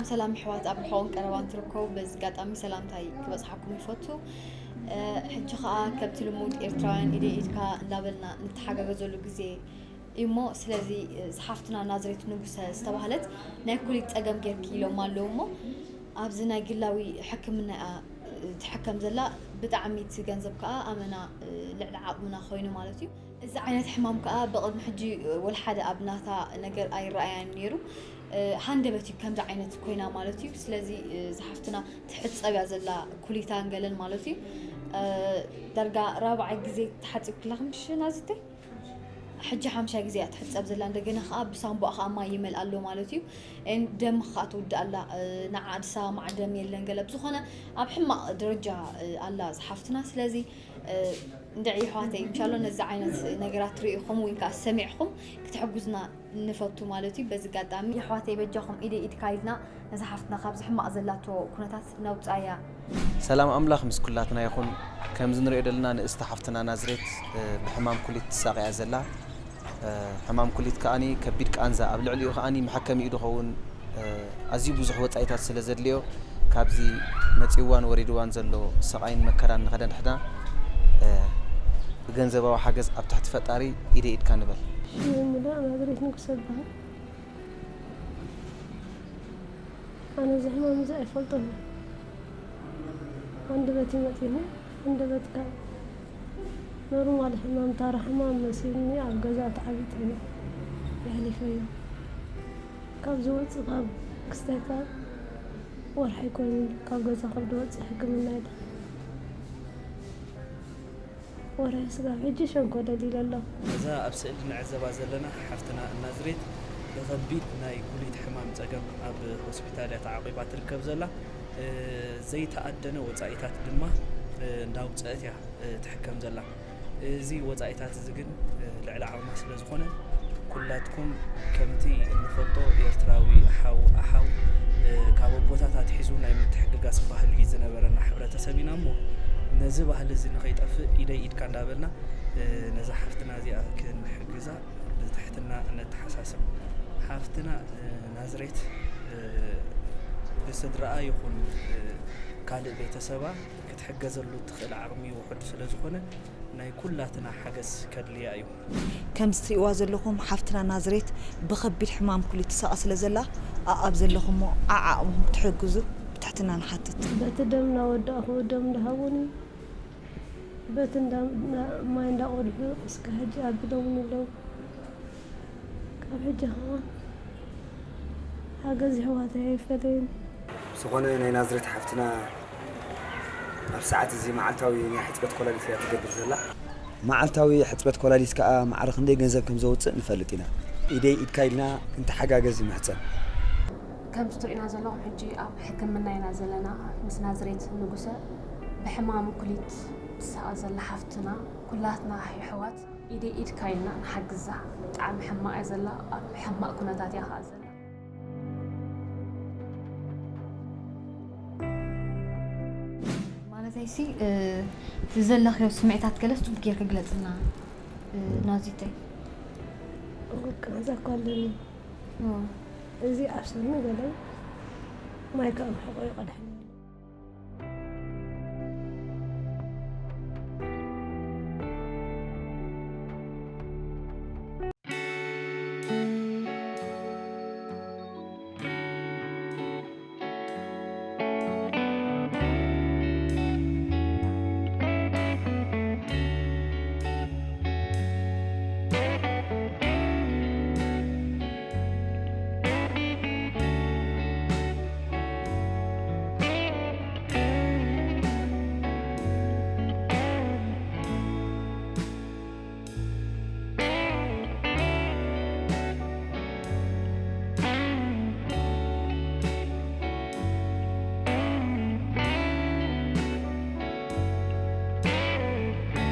ሰላም ኣሕዋት፣ ኣብ ርሑቕን ቀረባን ትርከቡ በዚ ኣጋጣሚ ሰላምታይ ክበጽሓኩም ይፈቱ። ሕጂ ኸኣ ከምቲ ልሙድ ኤርትራውያን ኢደይ ኢድካ እንዳበልና ንተሓጋገዘሉ ግዜ እዩሞ፣ ስለዚ ዝሓፍትና ናዝሬት ንጉሰ ዝተባህለት ናይ ኩሊት ጸገም ጌርኪ ኢሎም ኣለዉ እሞ፣ ኣብዚ ናይ ግላዊ ሕክምና እያ ትሕከም ዘላ። ብጣዕሚ እቲ ገንዘብ ከኣ ኣመና ልዕሊ ዓቕምና ኮይኑ ማለት እዩ። እዚ ዓይነት ሕማም ከኣ ብቕድሚ ሕጂ ወላ ሓደ ኣብ ናታ ነገር ኣይረኣያን ነይሩ። ሃንደበት እዩ ከምዚ ዓይነት ኮይና ማለት እዩ። ስለዚ ዝሓፍትና ትሕጸብ እያ ዘላ ኩሊታን ገለን ማለት እዩ። ዳርጋ ራብዓይ ግዜ ተሓጺብክላ ክንድሽ ናዚተይ? ሕጂ ሓምሻይ ግዜ እያ ትሕጸብ ዘላ። እንደገና ከኣ ብሳንቡኣ ከኣ ማይ ይመልኣ ኣሎ ማለት እዩ። ኤን ደም ከኣ ትውድእ ኣላ። ንዓ ዝሰማማዕ ደም የለን ገለ። ብዝኾነ ኣብ ሕማቕ ደረጃ ኣላ ዝሓፍትና። ስለዚ እንድዒ ኣሕዋተይ፣ እንሻሎ ነዚ ዓይነት ነገራት ርኢኹም ወይ ከኣ ሰሚዕኹም ክትሕጉዝና ንፈቱ ማለት እዩ። በዚ ኣጋጣሚ ኣሕዋተይ በጃኹም ኢደይ ኢድካ ኢልና ነዛ ሓፍትና ካብዚ ሕማቕ ዘላቶ ኩነታት ነውጻያ። ሰላም ኣምላኽ ምስ ኩላትና ይኹን። ከምዚ ንሪኦ ዘለና ንእስቲ ሓፍትና ናዝሬት፣ እ፣ ብሕማም ኩሊት ትሳቐያ ዘላ። እ፣ ሕማም ኩሊት ከኣኒ ከቢድ ቃንዛ፣ ኣብ ልዕሊኡ ከኣኒ መሐከሚኡ ዝኸውን፣ እ፣ ኣዝዩ ብዙሕ ወጻኢታት ስለ ዘድልዮ፣ ካብዚ መጺእዋን ወሪድዋን ዘሎ ስቓይን መከራን ንኸደንሕና፣ እ፣ ብገንዘባዊ ሓገዝ ኣብ ትሕቲ ፈጣሪ ኢደ ኢድካ ንበል። ሽመይ ሙሉእ ናዝሬት ንጉሰ እበሃል። ኣነ እዚ ሕማም እዚ ኣይፈልጦን እየ። ኣንደበት እዩ መጺኒ፣ ኣንደበት ካብ ኖርማል ሕማም፣ ታራ ሕማም መሲልኒ ኣብ ገዛ ተዓቢጠ እየ የሕሊፈዮ። ካብ ዝወጽእ ካብ ክስታይ ካብ ወርሒ ኣይኮነን ካብ ገዛ ካብ ዝወጽእ ሕክምና ኢለ። ወርሒ ስጋብ ሕጂ ሸንኮለል ኢለ ኣለኹ። እዛ ኣብ ስእሊ ንዕዘባ ዘለና ሓፍትና ናዝሬት ብኸቢድ ናይ ኩሊት ሕማም ጸገም ኣብ ሆስፒታል እያ ተዓቒባ ትርከብ ዘላ። እ፣ ዘይተኣደነ ወጻኢታት ድማ፣ እ፣ እንዳውጽአት እያ፣ እ፣ ትሕከም ዘላ። እዚ ወጻኢታት እዚ ግን፣ እ፣ ልዕሊ ዓቕማ ስለ ዝኾነ፣ ኩላትኩም ከምቲ እንፈልጦ ኤርትራዊ ሓው ኣሓው፣ እ፣ ካብ ኣቦታት ኣትሒዙ ናይ ምትሕግጋዝ ባህሊ ዝነበረና ሕብረተሰብ ኢና እሞ፣ ነዚ ባህሊ እዚ ንኸይጠፍእ ኢደይ ኢድካ እንዳበልና፣ እ፣ ነዛ ሓፍትና እዚኣ ክንሕግዛ ብትሕትና ነተሓሳስብ። ሓፍትና፣ እ፣ ናዝሬት፣ እ፣ ብስድራኣ ይኹን፣ እ፣ ካልእ ቤተሰባ ክትሕገዘሉ እትኽእል ዓቕሚ ውሑድ ስለ ዝኾነ፣ ናይ ኩላትና ሓገዝ ከድልያ እዩ። ከምዚ ትሪእዋ ዘለኹም ሓፍትና ናዝሬት ብኸቢድ ሕማም ኩሊት ትሳቐ ስለ ዘላ፣ ኣኣብ ዘለኹሞ ዓዓቕምኹም ክትሕግዙ ብትሕትና ንሓትት። በቲ ደም እናወዳእኹ ደም እንዳሃቡኒ፣ በቲ እንዳ-፣ እንዳ-፣ ማይ እንዳቐድሑ እስከ ሕጂ ኣቢሎምኒ ኣለዉ። ካብ ሕጂ ኸዓ ሓገዝ የሕዋተይ ኣይፈለየን። ዝኾነ ናይ ናዝሬት ሓፍትና ኣብ ሰዓት እዚ መዓልታዊ ናይ ሕጽበት ኮላሊት እያ ትገብር ዘላ። መዓልታዊ ሕጽበት ኮላሊት ከኣ ማዕረ ክንደይ ገንዘብ ከም ዘውጽእ ንፈልጥ ኢና። ኢደይ ኢድካ ኢልና ክንተሓጋገዝ ይምሕጸን። ከምዚ ትርእዩና ዘለኹም ሕጂ ኣብ ሕክምና ኢና ዘለና ምስ ናዝሬት ንጉሰ። ብሕማም ኩሊት ትሳቐ ዘላ ሓፍትና፣ ኩላትና የሕዋት ኢደይ ኢድካ ኢልና ንሓግዛ። ብጣዕሚ ሕማቕ እያ ዘላ፣ ኣብ ሕማቕ ኩነታት እያ ከኣ ዘላ። ማለተይሲ፣ እ፣ ዘለኽዮ ስምዒታት ገለስ ጽቡቅ ጌርኪ ግለጽልና፣ እ፣ ናዚተይ። እወ፣ ቃንዛ እኮ ኣለኒ። እወ። እዚ ኣብ ሰኒ ገለ ማይ ካብ ሕቆ ይቐድሐኒ።